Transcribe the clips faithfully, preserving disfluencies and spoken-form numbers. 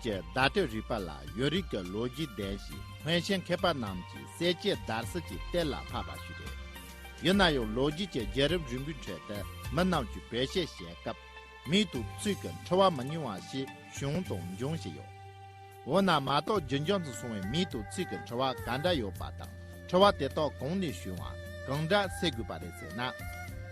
གྱི་བརྡ་སྤྲོད་རིག་པ་ལ་ཡོད་རིགས་ཀྱི་ལོ་རྒྱུས་ལྡན་ཞིང་། སྔོན་བྱོན་མཁས་པ་རྣམས་ཀྱི་གསལ་བྱེད་བརྡར་གསིལ་གྱི་གཏེར་ལ་ཕབ་པ་ཞིག་རེད། ཡིན་ན་ཡང་ལོ་རྒྱུས་ཀྱི་བརྒྱུད་རིམ་རིང་པོའི་ཁྲོད་དུ་མི་རྣམས་ཀྱིས་བེད་སྤྱོད་བྱེད་སྐབས། མིང་དང་ཚིག་གི་འཁྲུལ་བ་མི་ཉུང་བ་ཞིག་བྱུང་དང་འབྱུང་བཞིན་ཡོད། འོ་ན་མ་དག་རྒྱུན་འབྱམས་སུ་སོང་བའི་མིང་དང་ཚིག་གི་འཁྲུལ་བ་ག་འདྲ་ཡོད་པ་དང་། འཁྲུལ་བ་དེ་དག་གང་ནས་བྱུང་བ། གང་འདྲ་སེལ་དགོས་པ་རེད་ཟེར་ན།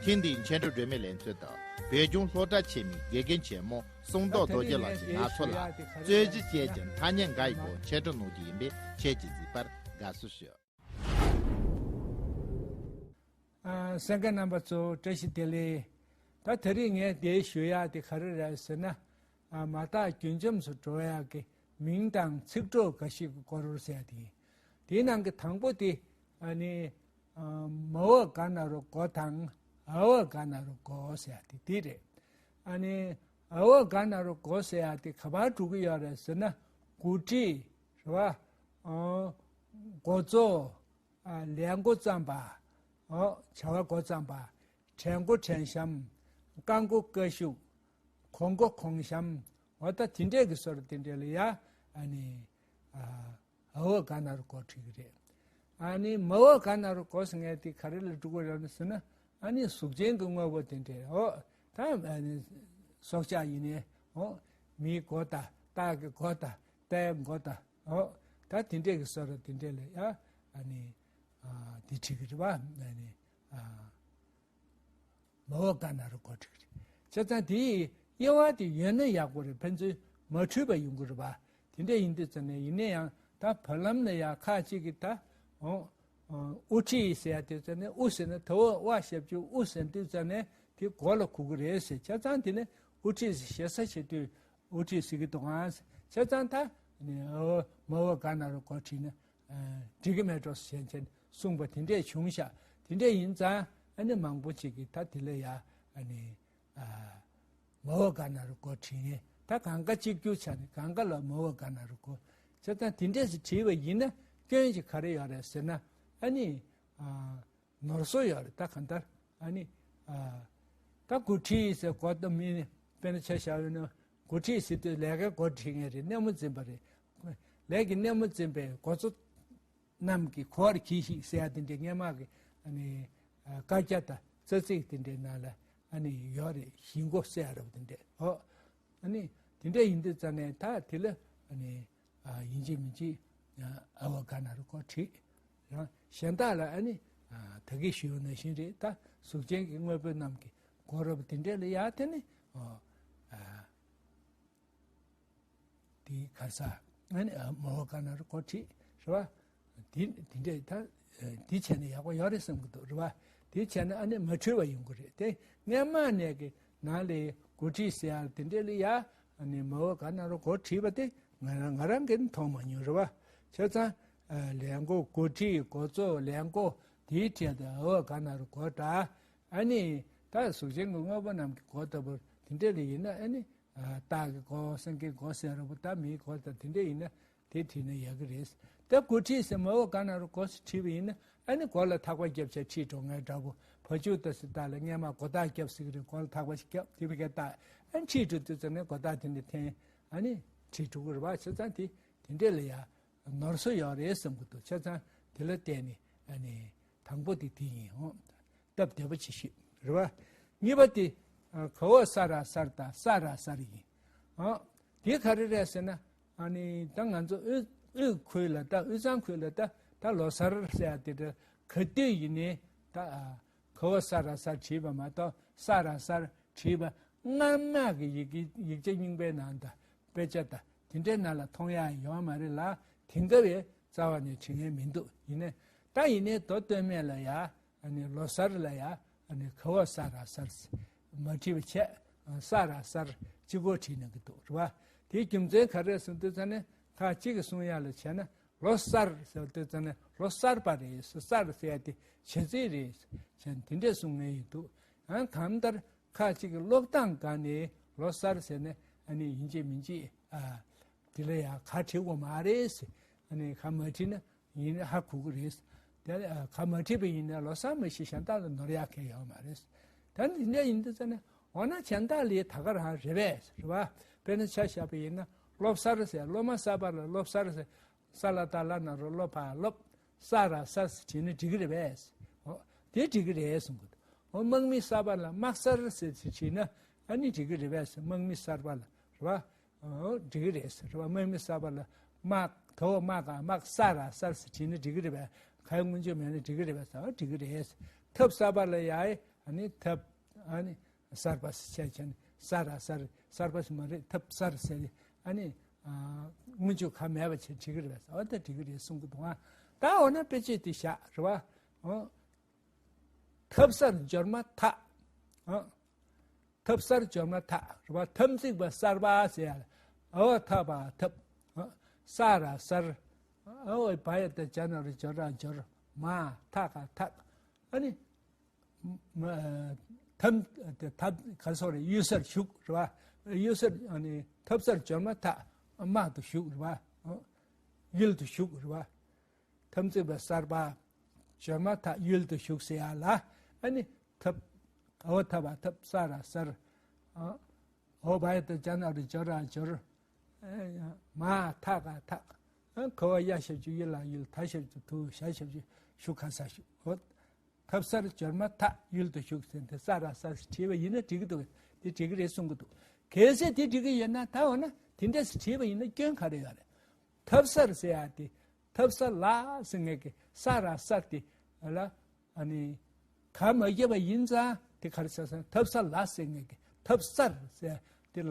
ཐེངས་འདིའི་འཆད་ཁྲིད་སྒྲོན་མེའི་ལེ་ཚན་དུ་བོད་ལྗོངས་སློབ་གྲྭ་ཆེན་མོའི་དགེ་རྒན་ཆེན་མོ་གསང་བདག་རྡོ་རྗེ་ལགས་ཀྱིས་ང་ཚོ་ལ་རྩོད་གཞི་ཅན་གྱི་ཐ་སྙད་འགའ་ཡི་སྐོར་འཆད་ཁྲིད་གནང་རྒྱུ་ཡིན་པས། ཁྱེད་ཀྱིས་གཟིགས་པར་དགའ་བསུ་ཞུ། ཨ། གསན་མཁན་རྣམ་པ་ཚོ་བཀྲ་ཤིས་བདེ་ལེགས། ད་དེ་རིང་ངས་འདིར་ཞུ་ཡག་དེ་ག་རེ་རེད་ཟེར་ན། ཨ། མ་དག་རྒྱུན་འབྱམས་སུ་འགྲོ་ཡག་གི་མིང་དང་ཚིག་གྲོགས་འགའ་ཞིག་གི་སྐོར་ཟེར་ཡག་དེ་ཡིན། དེའི་ནང་གི་དང་པོ་དེ། ཨ་ནི། ཨ། མ་འོག་ག་ན་རོ་མགོ་དང་། འ་འོག་ག་ན་རོ་མགོ་ཟེར་ཡག་དེ་དེ་རེད། ཨ་ནི། འ་འོག་ག་ན་རོ་མགོ་ཟེར་ཡག་དེ་ག་པར་འགྲོ་གི་ཡོད་རེད་ཟེར་ན། འགོ་ཁྲིད་རེད་པ། ཨ། འགོ་གཙོ། ཨ། ལས་འགོ་བརྩམས་པ། ཨོ། བྱ་བ་འགོ་བརྩམས་པ། གྲལ་མགོ་གྲལ་གཤམ། ཀ་མགོ་ཀ་ཤུག་གོང་མགོ་གོང་གཤམ། འོ་ད་དེ་འདྲས་ཀྱི་བཟོ་འདྲ་དེ་འདྲས་ལ་ཡ། ཨ་ནི། ཨ། འ་འོག་ག་ན་རོ་མགོ་ཁྲིད་ཀྱི་རེད། ཨ་ནི་མ་འོག་ག་ན་རོ་མགོ་ཟེར་མཁན་དེ་ག་རེ་ལ་འགྲོ་གི་རེད་ཟེར་ན། ཨ་ནི་གཟུགས་ཅན་གྱི་དངོས་པོ་དེ་འདྲས། འོ། ད་ཨ་ནི་སྲོག་ཆགས་ཡིན་ནའི། འོ། མིའི་མགོ་དང་སྟག་གི་མགོ་དང་རྟའི་མགོ་དང་། འོ། ད་དེ་འདྲས་ཀྱི་བཟོ་འདྲ་དེ་འདྲས་ལ་ཡ། ཨ་ནི། ཨ། དེ་ཁྲིད་ཀྱི་རེད་པ། ཨ་ནི། ཨ། མ་འོག་ག་ན་རོ་མགོ་ཁྲིད་ཀྱི་རེད། བྱས་ཙང་དེའི་དབྱེ་བ་དེ་ཡོད་ན་ཡག་པོ་རེད། ཕན་ཚུན་མ་འཁྲུལ་བ་ཡོང་གི་རེད་པ། དེ་འདྲས་ཡིན་དུས་ཙམ་ནས། ཡིན་ན་ཡང་ད་བར་ལམ་ལ་ཡ་ཁ་ཅིག་གིས་ད། འོ། དབུ་ཁྲིད་ཟེར་ཡག་དུས་ཙམ་ནས། དབུ་ཟེར་ན་ད་འོག་པ་ཞབས་ཀྱུ་དབུ་ཟེར་དུས་ཙམ་ནས་དེ་མགོ་ལ་གོ་གི་རེད་ཟེར། བྱས་ཙང་དེ་ནས་དབུ་ཁྲིད་ཟེར། ཞེ་ས་བྱེད་དུས་དབུ་ཁྲིད་ཟེར་གྱི་འདུག་ཨང་། བྱས་ཙང་ད། ཨ་ནི། འོ། མ་འོག་ག་ན་རོ་མགོ་ཁྲིད་ན། ཨ། འགྲིག་གི་མེད་འགྲོ་ཟེར་བྱས་གསུངས་པ་དེ་འདྲས་བྱུང་ཤག་དེ་འདྲས་ཡིན་ཙང་། ཨ་ནི་མང་པོ་ཅིག་གིས་ད་དེ་ལ་ཡ། ཨ་ནི། ཨ། མ་འོག་ག་ན་རོ་མགོ་བྲིས་ནས། ད་གང་ག་གཅིག་གྱུར་ཆགས་ནས་གང་ག་ལ་མ་འོག་ག་ན་རོ་མགོ། བྱས་ཙང་དེ་འདྲས་སུ་བྲིས་པ་ཡིན་ན་སྐྱོན་ཅིག་ག་རེ་ཡོད་རེད་ཟེར་ན། ཨ་ནི། ཨ། ནོར་སྲོལ་ཡོད་རེད། ད་གང་ལྟར། ཨ་ནི། ཨ། ད་འགོ་ཁྲིད་ཟེར་མགོ་བཏགས་མི་ནི། དཔེར་ན་ཆ་བཞག་ཡོད་ན། འགོ་ཁྲིད་ཟེར་དུས་ལས་ཀའི་འགོ་ཁྲིད་མཁན་རེད། སྣེ་མོ་འཛིན་པ་རེད། ལས་ཀྱི་སྣེ་མོ་འཛིན་པའི་འགོ་གཙོ་རྣམས་ཀྱིས་གོ་བར་གྱིས་ཤིག་ཟེར་ཡ་དེ་འདྲའི་སྔས་མ་གི། ཨ་ནི། ཨ། བཀའ་རྒྱ་དང་རྩ་ཚིག་དེ་འདྲའི་ནང་ལ། ཨ་ནི། ཡོད་རེད། གཞིས་འགོ་ཟེར་ཡ་རབ་དེ་འདྲས། ཨོ། ཨ་ནི། དེ་འདྲ་ཡིན་དུས་ཙང་ནས་ད་དེ་ལ། ཨ་ནི། ཨ། ཡིན་གཅིག་མིན་གཅིག། ཨ། འ་འོག་ག་ན་རོ་མགོ་བྲིས། ཡང་གཞན་དག་ལ། ཨ་ནི། ཨ། ད་གིན་ཞུས་པ་ནང་བཞིན་རེད། ད་གཟུགས་ཅན་གྱི་དངོས་པོ་རྣམས་ཀྱི་མགོ་རབ་དེ་འདྲས་ལ་ཡ་དེ་ནི། ཨོ། ཨ། དེ་ག་ས། ཨ་ནི། ཨ། མ་འོག་ག་ན་རོ་མགོ་བྲིས། རེད་པ། དེ་དེ་འདྲས་ད། ཨ། དེ་བྱས་ན་ཡག་པོ་ཡོད་རེད་བསམ་གྱི་འདུག། རེད་པ། དེ་བྱས་ན་ཨ་ནི་མ་འཁྲུལ་བ་ཡོང་གི་རེད། དེ་སྔས་མ་ནས་ཀྱི་ནང་ལ་འགོ་ཁྲིད་ཟེར་ཡ་དེ་འདྲས་ལ་ཡ། ཨ་ནི་མ་འོག་ག་ན་རོ་མགོ་བྲིས་པ་དེ་ང་རང་ང་རང་གིས་མཐོང་མ་མྱོང་། རེད་པ། བྱས་ཙང་། ཨ། ལས་འགོ། འགོ་ཁྲིད། འགོ་གཙོ། ལས་འགོ། དེའི་གྲས་དེ་འ་འོག་ག་ན་རོ་མགོ་འདྲ། ཨ་ནི། ད་གཟུགས་ཅན་གྱི་དངོས་པོ་རྣམས་ཀྱི་མགོ་ལྟ་བུ་དེ་འདྲས་ལ་ཡིན་ན། ཨ་ནི། ཨ། སྟག་གི་མགོ། སེང་གེའི་མགོ་ཟེར་ར་བོ། ད་མིའི་མགོ་དང་དེ་འདྲས་ཡིན་ན་དེ་བྲིས་ན་ཡག་གི་རེད། ད་འགོ་ཁྲིད་ཟེར་མ་འོག་ག་ན་རོ་མགོ་ཟེར་བྲིས་པ་ཡིན་ན། ཨ་ནི་མགོ་ལ་ཐག་པ་བརྒྱབ་བྱས་ཁྲིད་འགྲོ་མཁན་འདྲ་བོ། བ་ཕྱུགས་ལྟ་ཟེར། ད་ལ་སྔས་མ་མགོ་ཐག་བརྒྱབ་ཟེར་གི་རེད། མགོ་ལ་ཐག་པ་ཞིག་བརྒྱབ། དེ་བས་ཀྱང་ད་ཨ་ནི་ཁྲིད་འགྲོ་དུས་ཙམ་ནས་མགོ་ཐག་དེ་འདྲས་འཐེན། ཨ་ནི་ཁྲིད་འགྲོ་གི་རེད་པ། བྱས་ཙང་དེ་དེ་འདྲས་ལ་ཡ་ནོར་སྲོལ་ཡོད་རེད་བསམ་གྱི་འདུག། བྱས་ཙང་དེ་ལ་བརྟེན་ནས། ཨ་ནི་དང་པོ་དེ་དེ་ཡིན། འོ། སྟབས་བདེ་པོ་ཅིག་ཤོད། རེད་པ། གཉིས་པ་དེ། ཨ། ག་འོག་ས་ར་གསར་དང་ས་ར་གསར་ཡིན། ཨ། དེ་ག་རེ་རེད་ཟེར་ན། ཨ་ནི་ད་ང་ཚོ་དབུས་དབུས་ཁུལ་ལ། ད་དབུས་གཙང་ཁུལ་ལ་ད་ད་ལོ་གསར་ཟེར་ཡ་དེ་འདྲ་ག་དུས་ཡིན་ནའི་ད། ཨ། ག་འོག་ས་ར་གསར་བྲིས་པ་མ་གཏོགས། ས་ར་གསར་བྲིས་པ་སྔ་མ་གི་ཡི་གེ། ཡིག་ཆ་རྙིང་པའི་ནང་དང་དཔེ་ཆ་དང་དེ་འདྲའི་ནང་ལ་མཐོང་ཡ་ཡོད་མ་རེད་ལ། དེང་སྐབས་ཡང་རྩ་བ་ནས་བྲིས་མཁན་མི་འདུག། ཡིན་ནའི་ད། ཡིན་ནའི་མདོ་སྟོད་སྨད་ལ་ཡ། ཨ་ནི་ལོ་གསར་ལ་ཡ། ཨ་ནི་ག་འོག་ས་ར་གསར་མ་བྲིས་པ་བྱས། ས་ར་གསར་གཅིག་པོ་བྲིས་གནང་གི་འདུག། རེད་པ། དེའི་རྒྱུ་མཚན་ག་རེ་རེད་ཟེར་དུས་ཙང་ནས། ཁ་ཅིག་གིས་གསུང་ཡ་ལ་བྱས་ན། ལོ་གསར་ཟེར་དུས་ཙང་ནས་ལོ་གསར་པ་རེད། གསར་ཟེར་ཡ་དེ་བྱ་ཚིག་རེད་ཟེར་དེ་འདྲས་གསུང་མཁན་ཡོད་འདུག། ཡང་གང་ལྟར་ཁ་ཅིག་གི་ཀློག་སྟངས་སྒང་ནས་ལོ་གསར་ཟེར་ནས། ཨ་ནི་ཡིན་གཅིག་མིན་གཅིག། ཨ། དེ་ལ་ཡ་ག་བྲི་དགོས་མ་རེད་ཟེར། ཨ་ནི་ག་མ་བྲིས་ན་ཡིན་ཧ་གོ་གི་རེད། དེ་ལ་ག་མ་བྲིས་པ་ཡིན་ན་ལོ་གསར་མ་ཤེས་གཞན་དག་ལ་ནོར་ཡག་གང་ཡོད་མ་རེད། ད་ནི་དེ་འདྲ་ཡིན་དུས་ཙང་ནས། འོ་ན་གཞན་དག་ལ་ད་ག་རང་རེད་པས། རེད་པ། དཔེར་ན་ཆ་བཞག་པ་ཡིན་ན། སློབ་གསར་ཟེར། སློབ་མ་གསར་པ་ལ་སློབ་གསར་ཟེར། ས་ལ་བཏགས་སླ་ན་རོ་སློ་བ་སློབ། ས་ར་གསར་ཟེར་བྲིས་ན་འགྲིག་གི་རེད་པས། འོ། དེ་འགྲིག་གི་རེད་གསུང་གི་འདུག་འོ། དམག་མི་གསར་པ་ལ་དམག་གསར་ཟེར་བྲིས་ན་ཨ་ནི་འགྲིག་གི་རེད་པས། དམག་མི་གསར་པ་ལ་རེད་པ། འོ། འགྲིག་གི་རེད་ཟེར་རེད་པ། དམག་མི་གསར་པ་ལ་དམག་དོ་དམག་ག་དམག་ས་ར་གསར་ཟེར་བྲིས་ན་འགྲིག་གི་རེད་པས། ག་ཡེ་སྔོན་འཇུག་མེད་ན་འགྲིག་གི་རེད་པས་ཟེར། འོ། འགྲིག་གི་རེད། ཐབ་གསར་པ་ལ་ཡ་ཨ་ནི་ཐབ། ཨ་ནི་གསར་པ་ཟེར་བྱས་ནས་ས་ར་གསར། གསར་པ་ཟེར་མ་རེད། ཐབ་གསར་ཟེར། ཨ་ནི་ཨ་སྔོན་འཇུག་ག་མེད་པ་བྱས་འགྲིག་གི་རེད་པས་ཟེར། འོ། ད་འགྲིག་གི་རེད་གསུང་གི་འདུག་ཨ། ད་འོ་ན་དཔེ་ཆ་དེ་བཞག་རེད་པ། འོ། ཐབ་གསར་འབྱོར་མ་ཐག་འོ། ཐབ་གསར་འབྱོར་མ་ཐག་རེད་པ། འཐབ་འཛིང་པ་གསར་པ་ཟེར་ཡ་ལ། འ་འོ་ཐ་བ་འཐབ། འོ། ས་ར་གསར། འ་འོ་བ་ཡ་བཏགས་བྱ་ན་རོ་འབྱོ་ར་འབྱོར། མ་ཐ་ག་ཐག་ཨ་ནི་མ་ཐབ་ཐབ་ག་སོ་རེ་གཡུལ་སར་ཞུགས་རེད་པ། གཡུལ་སར། ཨ་ནི་ཐབ་གསར་འབྱོར་མ་ཐག་དམག་ཏུ་ཞུགས་རེད་པ། འོ། ཡུལ་དུ་ཞུགས་རེད་པ། འཐབ་འཛིང་པ་གསར་པ། འབྱོར་མ་ཐག་ཡུལ་དུ་ཞུགས་ཟེར་ཡ་ལ། ཨ་ནི་ཐབ། འ་འོ་ཐ་བ་འཐབ། ས་ར་གསར། འ་འོ་བ་ཡ་བཏགས་བྱ་ན་རོ་འབྱོ་ར་འབྱོར། མ་ཐ་ག་ཐག་འ་ག་བ་ཡ་ཞབས་ཀྱུ་ཡི་ལ་ཡུལ། ད་ཞབས་ཀྱུ་དུ། ཞ་ཞབས་ཀྱུ་ཞུ་ག་ས་ཞུགས། འོ། ཐབ་གསར་འབྱོར་མ་ཐག་ཡུལ་དུ་ཞུགས་ཟེར་ཏེ་ས་ར་གསར་བྲིས་པ་ཡིན་ན་འགྲིག་གི་འདུག་དེ་འགྲིག་གི་རེད་གསུང་གི་འདུག་གལ་སྲིད་དེ་འགྲིག་གི་ཡོད་ན། ད་འོ་ན་དེ་འདྲས་བྲིས་པ་ཡིན་ན་སྐྱོན་ག་རེ་ཡོད་རེད། ཐབ་གསར་ཟེར་ཡ་དེ། ཐབ་ས་ལ་ཟེར་མཁན་གྱི་ས་ར་གསར་དེ་ལ་ཨ་ནི་ག་མ་བརྒྱབ་པ་ཡིན་ཙང་། དེ་ག་རེ་ཟེར་ཟེར་ན། ཐབ་ས་ལ་ཟེར་མཁན་གྱི་ཐབ་གསར་ཟེར་དེ་ལ་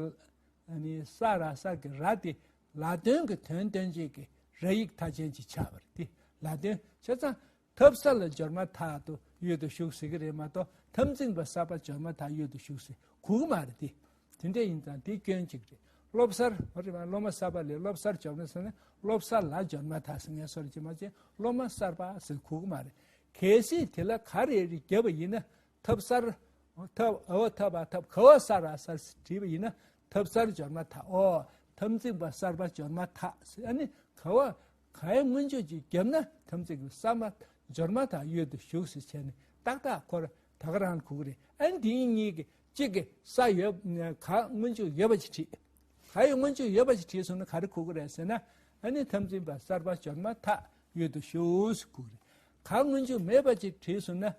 ཨ་ནི་ས་ར་གསར་གྱི་ར་དེ་ལ་དོན་གྱི་དོན་སྟོན་བྱེད་ཀྱི་ར་ཡིག་མཐའ་ཅན་ཅིག་ཆགས་པ་རེད། དེ་ལ་དོན་བྱས་ཙང་། ཐབ་གསར་ལ་འབྱོར་མ་ཐག་ཏུ་ཡུལ་དུ་ཞུགས་ཟེར་གྱི་རེད་མ་གཏོགས། འཐབ་འཛིང་པ་གསར་པ་འབྱོར་མ་ཐག་ཡུལ་དུ་ཞུགས་ཟེར་གོ་གི་མ་རེད་དེ། དེ་འདྲ་ཡིན་ཙང་དེ་སྐྱོན་གཅིག་རེད། སློབ་གསར། འོ་རེད་པ། སློབ་མ་གསར་པ་ལས་སློབ་གསར་འབྱོར་མ་ཟེར་ན། སློབ་ས་ལ་འབྱོར་མ་ཐག་ཟེར་ངེས་སོ་རེ་ཅིག་མ་བྱས། སློབ་མ་གསར་པ་ཟེར་གོ་གི་མ་རེད། གལ་སྲིད་དེ་ལ་ག་རེ་རེ་བརྒྱབ་པ་ཡིན་ན། ཐབ་གསར། ཐབ། འ་འོ་ཐ་བ་འཐབ། ག་བ་ས་ར་གསར་བྲིས་པ་ཡིན་ན། ཐབ་གསར་འབྱོར་མ་ཐག་འོ། འཐབ་འཛིང་པ་གསར་པ་འབྱོར་མ་ཐག་ཟེར། ཨ་ནི་ག་བ་ག་ཡེ་སྔོན་འཇུག་ཅིག་བརྒྱབ་ན། འཐབ་འཛིང་པ་གསར་པ་འབྱོར་མ་ཐག་ཡུལ་དུ་ཞུགས་ཟེར་བྱས་ནས་ཏག་ཏག་ཁོ་ར་ད་ག་རང་གོ་གི་རེད། ཨ་ནི་འདི་གཉིས་ཀྱི་གཅིག་གི་ས་ཡོད། ག་སྔོན་འཇུག་ཡོད་པ་ཅིག་བྲིས། ག་ཡེ་སྔོན་འཇུག་ཡོད་པ་ཅིག་བྲིས་སོང་ན་ག་རེ་གོ་གི་རེད་ཟེར་ན། ཨ་ནི་འཐབ་འཛིང་པ་གསར་པ་འབྱོར་མ་ཐག་ཡུལ་དུ་ཞུགས་ཟེར་གོ་གི་རེད། ག་སྔོན་འཇུག་མེད་པ་ཅིག་བྲིས་སོང་ན།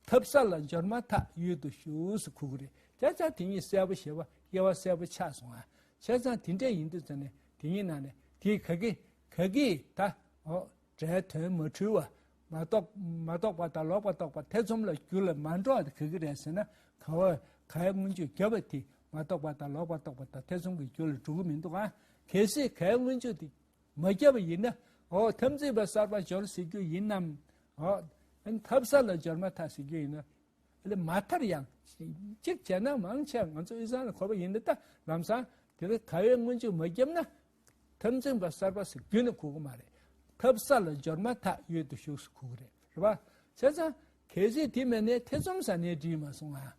ཐབ་ས་ལ་འབྱོར་མ་ཐག་ཡུལ་དུ་ཞུགས་ཟེར་གོ་གི་རེད། བྱས་ཙང་དེ་གཉིས་གསལ་པོ་ཞེ་པོ། དབྱེ་བ་གསལ་པོ་ཆགས་སོང་ཨ། བྱས་ཙང་དེ་འདྲ་ཡིན་དུས་ཙང་ནས་དེ་གཉིས་ནང་ནས་དེ་ག་གི་ག་གི་ད། འོ། སྒྲའི་དོན་མ་འཁྲུལ་བ། མ་རྟོགས། མ་རྟོགས་པ་དང་ལོག་པར་རྟོག་པ་ཐེ་ཚོམ་ལ་རྒྱུ་ལ་མ་འགྲོ་བ་དེ་ག་གི་རེད་ཟེར་ན། ག་བ་ག་ཡེ་སྔོན་འཇུག་བརྒྱབ་པ་དེ་མ་རྟོགས་པ་དང་ལོག་པར་རྟོག་པ་དང་ཐེ་ཚོམ་གྱི་རྒྱུ་ལ་འགྲོ་གི་མི་འདུག་ཨ། གལ་སྲིད་ག་ཡེ་སྔོན་འཇུག་དེ་མ་བརྒྱབ་པ་ཡིན་ན། འོ། འཐབ་འཛིང་པ་གསར་པ་འབྱོར་ཟེར་རྒྱུ་ཡིན་ནམ། འོ། ཨ་ནི་ཐབ་ས་ལ་འབྱོར་མ་ཐག་ཟེར་རྒྱུ་ཡིན་ན། ཨ་ལེ་མ་མཐར་ཡང་། གཅིག་བྱས་ན་མང་ཆེ་ང་ཚོ་དབུས་གཙང་ལ་གོ་བ་ཡིན་ན། ད་ལམ་སང་དེ་ལ་ག་བའི་སྔོན་འཇུག་མ་བརྒྱབ་ན། འཐབ་འཛིང་པ་གསར་པ་ཟེར་རྒྱུ་ནི་གོ་གི་མ་རེད། ཐབ་ས་ལ་འབྱོར་མ་ཐག་ཡུལ་དུ་ཞུགས་ཟེར་གོ་གི་རེད། རེད་པ། བྱས་ཙང་གལ་སྲིད་དེ་མེད་ནའི་ཐེ་ཚོམ་ཟ་ནའི་འགྲིག་མ་སོང་ང་།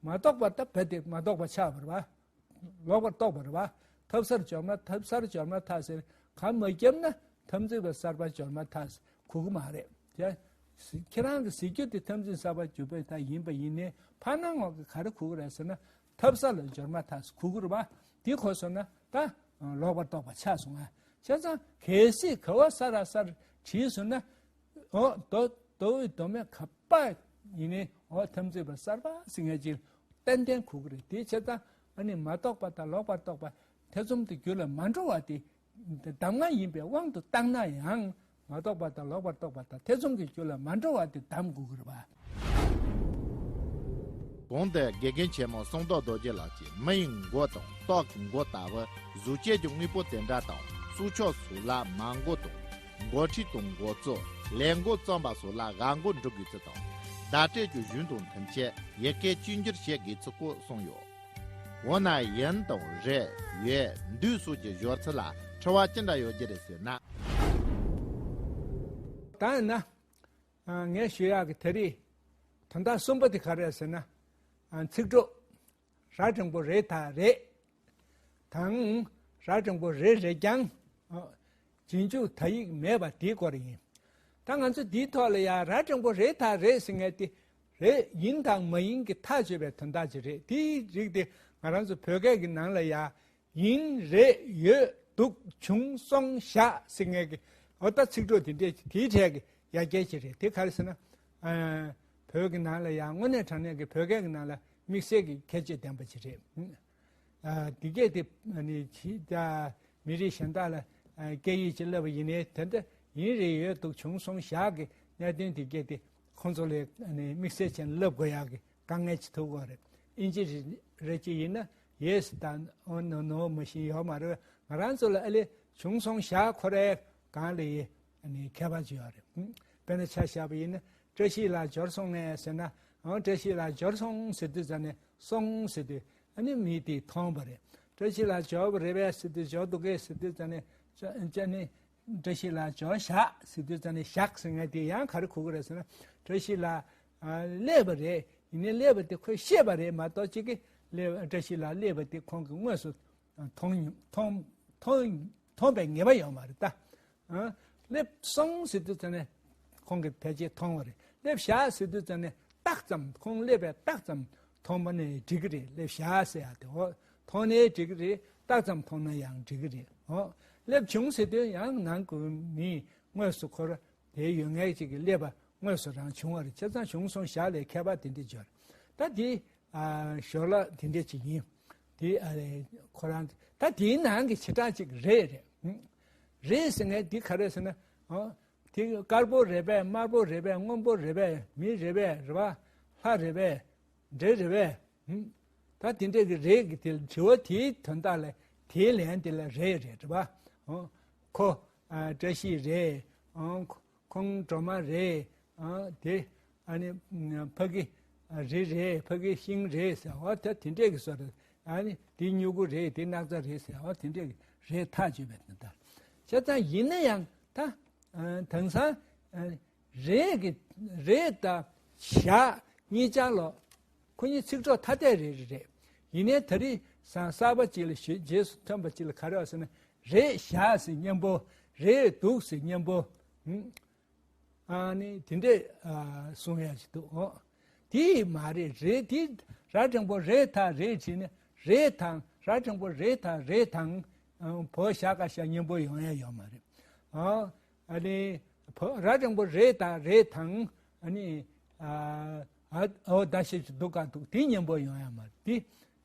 མ་རྟོགས་པ་ད་རྦད་དེ་མ་རྟོགས་པ་ཆགས་པ་རེད་པ། ལོག་པར་རྟོག་པ་རེད་པ། ཐབ་སར་འབྱོར་མ། ཐབ་སར་འབྱོར་མ་ཐག་ཟེར་ག་མ་བརྒྱབ་ན། འཐབ་འཛིང་པ་གསར་པ་འབྱོར་མ་ཐག་གོ་གི་མ་རེད། ཡ། ཁྱེད་རང་གི་ཟེར་རྒྱུ་དེ་འཐབ་འཛིང་གསར་པ་འབྱོར་པའི་ཐག་ཡིན་པ་ཡིན་ནའི། ཕར་ནང་ངོ་གི་ག་རེ་གོ་གི་རེད་ཟེར་ན། ཐབ་ས་ལ་འབྱོར་མ་ཐག་གོ་གི་རེད་པ། དེ་གོ་སོང་ན་ད་ལོག་པར་རྟོག་པ་ཆགས་སོང་ང་། བྱས་ཙང་གལ་སྲིད་ག་བ་ས་ར་གསར་བྲིས་སོང་ན། འོ། མདོ། མདོ་དབུས་མདོ་སྨད་ག་པ་ཡིན་ནའི། འོ། འཐབ་འཛིང་པ་གསར་པ་ཟེར་མཁན་ཅིག་ཏན་ཏན་གོ་གི་རེད། དེ་བྱས་ཙང་ཨ་ནི་མ་རྟོགས་པ་དང་ལོག་པར་རྟོག་པ་ཐེ་ཚོམ་དུ་རྒྱུ་ལ་མ་འགྲོ་བ་དེ་གདམ་ང་ཡིན་པའི་དབང་དུ་བཏང་ན་ཡང་། མ་རྟོགས་པ་དང་ལོག་པར་རྟོག་པ་དང་ཐེ་ཚོམ་གྱི་རྒྱུ་ལ་མ་འགྲོ་བ་དེ་གདམ་དགོས་ཀྱི་རེད་པ། གོང་དུ་དགེ་རྒན་ཆེན་མོ་གསང་བདག་རྡོ་རྗེ་ལགས་ཀྱིས་མི་ཡི་མགོ་དང་སྟག་གི་མགོ་ལྟ་བུ་གཟུགས་ཅན་གྱི་དངོས་པོ་དེ་འདྲ་དང་། སྲོག་ཆགས་སོགས་ལ་མ་མགོ་དང་མགོ་ཁྲིད་དང་མགོ་གཙོ། ལས་མགོ་བརྩམས་པ་སོགས་ལ་སྒ་མགོ་འབྲི་དགོས་ཚུལ་དང་། བརྡ་སྤྲོད་ཀྱི་གཞུང་དང་མཐུན་ཆེད་ཡི་གེ་བཅོས་བསྒྱུར་བྱེད་དགོས་ཚུལ་སྐོར་གསུངས་ཡོད། འོ་ན་ཡིན་དང་རེད། ཡོད། འདུག་སོགས་ཀྱི་སྦྱོར་ཚུལ་ལ་དྲི་བ་ཅི་འདྲ་ཡོད་ཀྱི་རེད་ཟེར་ན། ད་ཡིན་ན། ཨ། ངས་ཞུ་ཡག་གི་དེ་རིང་དོན་དག་གསུམ་པ་དེ་ག་རེ་རེད་ཟེར་ན། ཨ། ཚིག་གྲོགས། ར་འགྲེང་བུ་རེ་ད་རེད། དང་། ར་འགྲེང་བུ་རེ་རེད་ཀྱང་། ཨ། རྗེས་འཇུག་ད་ཡིག་མེད་པ་དེའི་སྐོར་ཡིན། ད་ང་ཚོ་འདིའི་ཐོག་ལ་ཡ་ར་འགྲེང་བུ་རེ་ད་རེད་ཟེར་མཁན་དེ། རེད། ཡིན་དང་མ་ཡིན་གྱི་ཐག་གཅོད་པའི་དོན་དག་ཅིག་རེད། དེའི་རིགས་དེ་ང་རང་ཚོ་བོད་སྐད་ཀྱི་ནང་ལ་ཡ། ཡིན། རེད། ཡོད། འདུག་བྱུང་། སོང་། བཞག་ཟེར་མཁན་གྱི་འོ་ད་ཚིག་གྲོགས་དེ་འདྲས་དེའི་གྲས་ཀྱི་ཡ་གྱལ་ཅིག་རེད། དེ་ག་རེ་ཟེར་ན། ཨ། བོད་ཀྱི་ནང་ལ་ཡང་དངོས་གནས་དྲང་གནས་ཀྱི་བོད་སྐད་ཀྱི་ནང་ལ་དམིགས་བསལ་གྱི་ཁྱད་ཆོས་ལྡན་པ་ཅིག་རེད། ཨ། འདི་སྐད་དེ་ནི་ཇི་ད་མི་རིགས་གཞན་དག་ལ་ཨ་སྐད་ཡིག་ཅིག་བསླབས་པ་ཡིན་ནའི། དེ་འདྲ་ཡིན། རེད། ཡོད། འདུག་བྱུང་། སོང་། བཞག་གི་གནད་དོན་དེ་སྐད་དེ་ཁོང་ཚོ་ལ་ནི་དམིགས་བསལ་བྱས་ནས་བསླབ་དགོས་ཡག་གི་དཀའ་ངལ་ཅིག་ཐུག་གི་རེད། ཨིན་ཇི་རེ་རེ་ཅིག་ཡིན་ན་ཡེ་སི་དང་འོ་ནོ་ནོ་མ་གཞི་ཡོད་མ་རེད། ང་རང་ཚོ་ལ་ཨ་ལེ་བྱུང་། སོང་། བཞག་ཁོ་རའི་སྒང་ལ་ཡི་ནི་ཁྱད་པར་ཅིག་ཡོད་རེད། དཔེར་ན་ཆ་བཞག་པ་ཡིན་ན། བཀྲ་ཤིས་ལགས་འབྱོར་སོང་ངས་ཟེར་ན། འོ། བཀྲ་ཤིས་ལགས་འབྱོར་སོང་ཟེར་དུས་ཙ་ནས། སོང་ཟེར་དུས་ཨ་ནི་མི་དེས་མཐོང་བ་རེད། བཀྲ་ཤིས་ལགས་འབྱོར་བ་རེད་པས་ཟེར་དུས། འབྱོར་འདུག་གས་ཟེར་དུས་ཙ་ནས། ཅ་ཅ་ནི། བཀྲ་ཤིས་ལགས་འབྱོར་བཞག་ཟེར་དུས་ཙ་ནས། བཞག་ཟེར་མཁན་དེ་ཡང་ག་རེ་གོ་གི་རེད་ཟེར་ན། བཀྲ་ཤིས་ལགས་ཨ་སླེབས་པ་རེད། ཡིན་ནའི་སླེབས་པ་དེ་ཁོས་ཤེས་པ་རེད་མ་གཏོགས། གཅིག་གིས་སླེབས། བཀྲ་ཤིས་ལགས་སླེབས་པ་དེ་ཁོང་གིས་དངོས་སུ་མཐོང་མཐོང་མཐོང་མཐོང་བའི་ངེས་པ་ཡོད་མ་རེད་ད། ཨ། སླེབས་སོང་ཟེར་དུས་ཙ་ནས་ཁོང་གིས་ཕལ་ཆེར་མཐོང་བ་རེད། སླེབས་བཞག་ཟེར་དུས་ཙ་ནས་རྟགས་ཙམ། ཁོང་སླེབས་པའི་རྟགས་ཙམ་མཐོང་བ་ནས་འགྲིག་གི་རེད། སླེབས་བཞག་ཟེར་ཡག་དེ། འོ། མཐོང་ནའི་འགྲིག་གི་རེད། རྟགས་ཙམ་མཐོང་ན་ཡང་འགྲིག་གི་རེད། འོ། སླེབས་བྱུང་ཟེར་དུས་ཡང་ནང་གི་མིས་དངོས་སུ་ཁོ་ར་དེ་ཡོད་མཁན་ཅིག་གིས་སླེབས་པ་དངོས་སུ་རང་བྱུང་བ་རེད། བྱས་ཙང་བྱུང་སོང་བཞག་ལས་ཁྱད་པར་དེ་འདྲ་འབྱོར། ད་དེ་ཨ་ཞོར་ལ་དེ་འདྲ་ཅིག་ཡིན། དེ་ཨ་ཁོ་རང་ད་དེའི་ནང་གི་བྱེ་བྲག་ཅིག་རེད་རེད། རེད་ཟེར་མཁན་དེ་ག་རེ་ཟེར་ན། འོ། དེ་དཀར་པོ་རེད་པས། དམར་པོ་རེད་པས། སྔོན་པོ་རེད་པས། མི་རེད་པས། རེད་པ། ལྷ་རེད་པས། འདྲེ་རེད་པས། ད་དེ་འདྲས་ཀྱི་རེད་ཀྱི་དེ་དྲི་བ་དེའི་དོན་དག་ལ་དེའི་ལན་དེ་ལ་རེད་རེད། རེད་པ། འོ། ཁོ་ཨ་བཀྲ་ཤིས་རེད། འོ། ཁོང་སྒྲོལ་མ་རེད། འོ། དེ་ཨ་ནི་ཕ་གི་རི་རེད། ཕ་གི་ཤིང་རེད་ཟེར། འོ། ད་དེ་འདྲས་ཀྱི་བཟོ་རེད། ཨ་ནི་དེ་སྨྱུ་གུ་རེད། དེ་སྣག་ཚ་རེད་ཟེར། འོ། དེ་འདྲས་ཀྱི་རེད་ཐག་ཆོད་པའི་དོན་དག་བྱས་ཙང་། ཡིན་ན་ཡང་ད་ཨ་དེང་སང་ཨ་རེད་ཀྱི་རེད་དང་བཞག་གཉིས་ཆར་ལོ། ཁོ་གཉིས་ཚིག་གྲོགས་ཐ་དད་རེ་རེ་རེད། ཡིན་ནའི་ད་རེས་སང་གསར་པ་ཅིག་ལ་ཞུ། རྗེས་སུ་ཐོན་པ་ཅིག་ལ་ག་རེ་ཡོད་ཟེར་ན། རེད་བཞག་ཟེར་མཉམ་པོ། རེད་འདུག་ཟེར་མཉམ་པོ། ཨ་ནི་དེ་འདྲས་ཨ་གསུང་ཡ་ཞིག་འདུག། འོ། དེ་མ་རེད། རེད་དེ་ར་འགྲེང་བུ་རེད་ད་རེད་བྲིས་ནས། རེད་དང་། ར་འགྲེང་བུ་རེད་ད་རེད་དང་། ཨ། བོ་ཞ་ག་བཞག་མཉམ་པོ་ཡོང་ཡ་ཡོད་མ་རེད། ཨ། ཨ་ནི་བོ་ར་འགྲེང་བུ་རེད་ད་རེད་དང་། ཨ་ནི་ཨ་ཨ་འོ་ད་ཞེ་ཅིག་འདུག་ག་འདུག་དེ་མཉམ་པོ་ཡོང་ཡ་མ་རེད། དེ་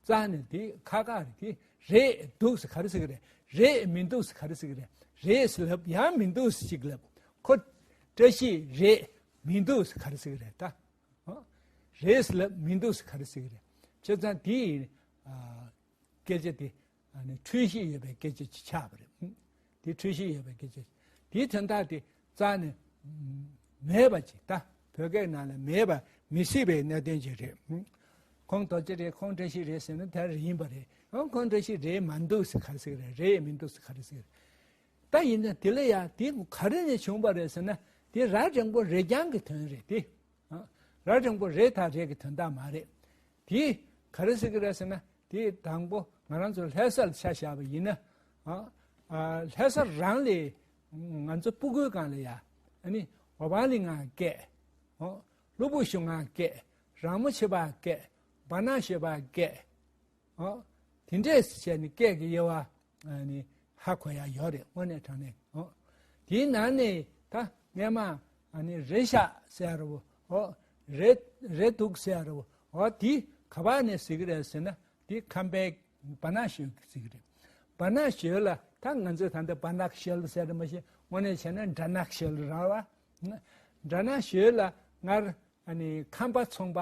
རྩ་ནས་དེ་ཁག་ཁག་རེད། དེ་རེད་འདུག་ཟེར་ག་རེ་ཟེར་གི་རེད། རེད་མི་འདུག་ཟེར་ག་རེ་ཟེར་གི་རེད། རེད་ཟེར་ལབ་ཡང་མི་འདུག་ཟེར་ཅིག་ལབ། ཁོ་བཀྲ་ཤིས་རེད་མི་འདུག་ཟེར་ག་རེ་ཟེར་གི་རེད་ད། ཨ། རེད་ཟེར་ལབ་མི་འདུག་ཟེར་ག་རེ་ཟེར་གི་རེད། བྱས་ཙང་དེ་ཡི་ཨ་སྐད་ཆ་དེ་ཨ་ནི་འཁྲུལ་གཞི་ཡོད་པའི་སྐད་ཆ་ཅིག་ཆགས་པ་རེད། དེ་འཁྲུལ་གཞི་ཡོད་པའི་སྐད་ཆ། དེའི་དོན་དག་དེ་རྩ་ནས་མེད་པ་ཅིག། ད་བོད་སྐད་ནང་ལ་མེད་པ་མི་སྲིད་པའི་གནད་དོན་ཅིག་རེད། ཁོང་རྡོ་རྗེ་རེད། ཁོང་བཀྲ་ཤིས་རེད་ཟེར་ན་དེ་རེད་ཡིན་པ་རེད། ཨང་། ཁོང་བཀྲ་ཤིས་རེད་མ་འདུག་ཟེར་ག་རེ་ཟེར་གི་རེད། རེད་མི་འདུག་ཟེར་ག་རེ་ཟེར་གི་རེད། ད་ཡིན་ན་དེ་ལ་ཡང་དེ་ག་རེ་ནས་བྱུང་བ་རེད་ཟེར་ན། དེ་ར་འགྲེང་བུ་རེ་རྐྱང་གི་དོན་རེད་དེ། ཨ། ར་འགྲེང་བུ་རེད་ད་རེད་ཀྱི་དོན་དག་མ་རེད། དེ་ག་རེ་ཟེར་གི་རེད་ཟེར་ན། དེ་དང་པོ་ང་རང་ཚོ་ལྷ་ས་ལ་ཆ་བཞག་པ་ཡིན་ན། ཨ། ཨ། ལྷ་ས་རང་ལས་ང་ཚོ་སྤུ་གུའི་སྒང་ལ་ཡ། ཨ་ནི་འོ་བ་ལི་ང་སྐད། ཨོ། ལྷུ་བུ་ཞུ་ང་སྐད། རང་མོ་ཆེ་བ་སྐད། བ་ན་ཤོད་པ་སྐད། ཨོ། དེ་འདྲས་བྱས་ནས་སྐད་ཀྱི་དབྱེ་བ་ཨ་ནི་ཧ་གོ་ཡ་ཡོད་རེད། དངོས་གནས་དྲང་གནས། ཨོ། དེའི་ནང་ནས་ད་སྔས་མ་ཨ་ནི་རེད་ཤག་ཟེར་ཡ་རེད་བོ། ཨོ། རེད་རེད་འདུག་ཟེར་ཡ་རེད་བོ། ཨོ། དེ་ག་པ་ནས་ཟེར་གི་རེད་ཟེར་ན། དེ་ཁམས་པའི་བ་ན་ཤོད་ཟེར་གི་རེད། བ་ན་ཤོད་ལ་ད་ང་ཚོས་ད་ལྟ་བ་ནག་ཤོད་ཟེར་རེད་མ་གཞི། དངོས་གནས་བྱས་ན་སྦྲ་ནག་ཤོད་རེད་བ། སྦྲ་ནག་ཤོད་ལ་སྔར་ཨ་ནི་ཁམས་པ་ཚོང་པ།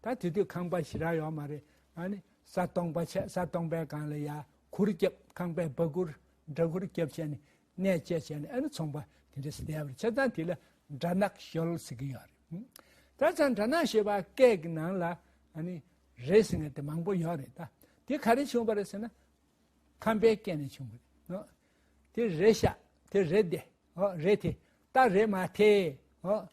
ད་དེ་དུས་ཁང་པ་ཞེ་དྲག་ཡོད་མ་རེད། ཨ་ནི་ས་སྟོང་པ་བྱས། ས་སྟོང་པའི་སྒང་ལ་ཡ་གུར་རྒྱབ། ཁང་པའི་སྦ་གུར་འདྲ་གུར་རྒྱབ་བྱས་ནས་གནས་བཅས་བྱས་ནས། ཨ་ནི་ཚོང་པ་དེ་འདྲ་ཞིག་བསྡད་པ་རེད། བྱས་ཙང་དེ་ལ་སྦྲ་ནག་ཤོད་ཟེར་གི་ཡོད་རེད། ད་ཙང་སྦྲ་ནག་ཤོད་པ་སྐད་ཀྱི་ནང་ལ་ཨ་ནི་རེད་ཟེར་མཁན་དེ་མང་པོ་ཡོད་རེད། ད་དེ་ག་རེ་བྱུང་བ་རེད་ཟེར་ན། ཁམས་པའི་སྐད་ནས་བྱུང་བ་རེད། ཨོ། དེ་རེད་ཤག། དེ་རེད་དེ། ཨོ། རེད་དེ། ད་རེད་མ་དེ། ཨོ།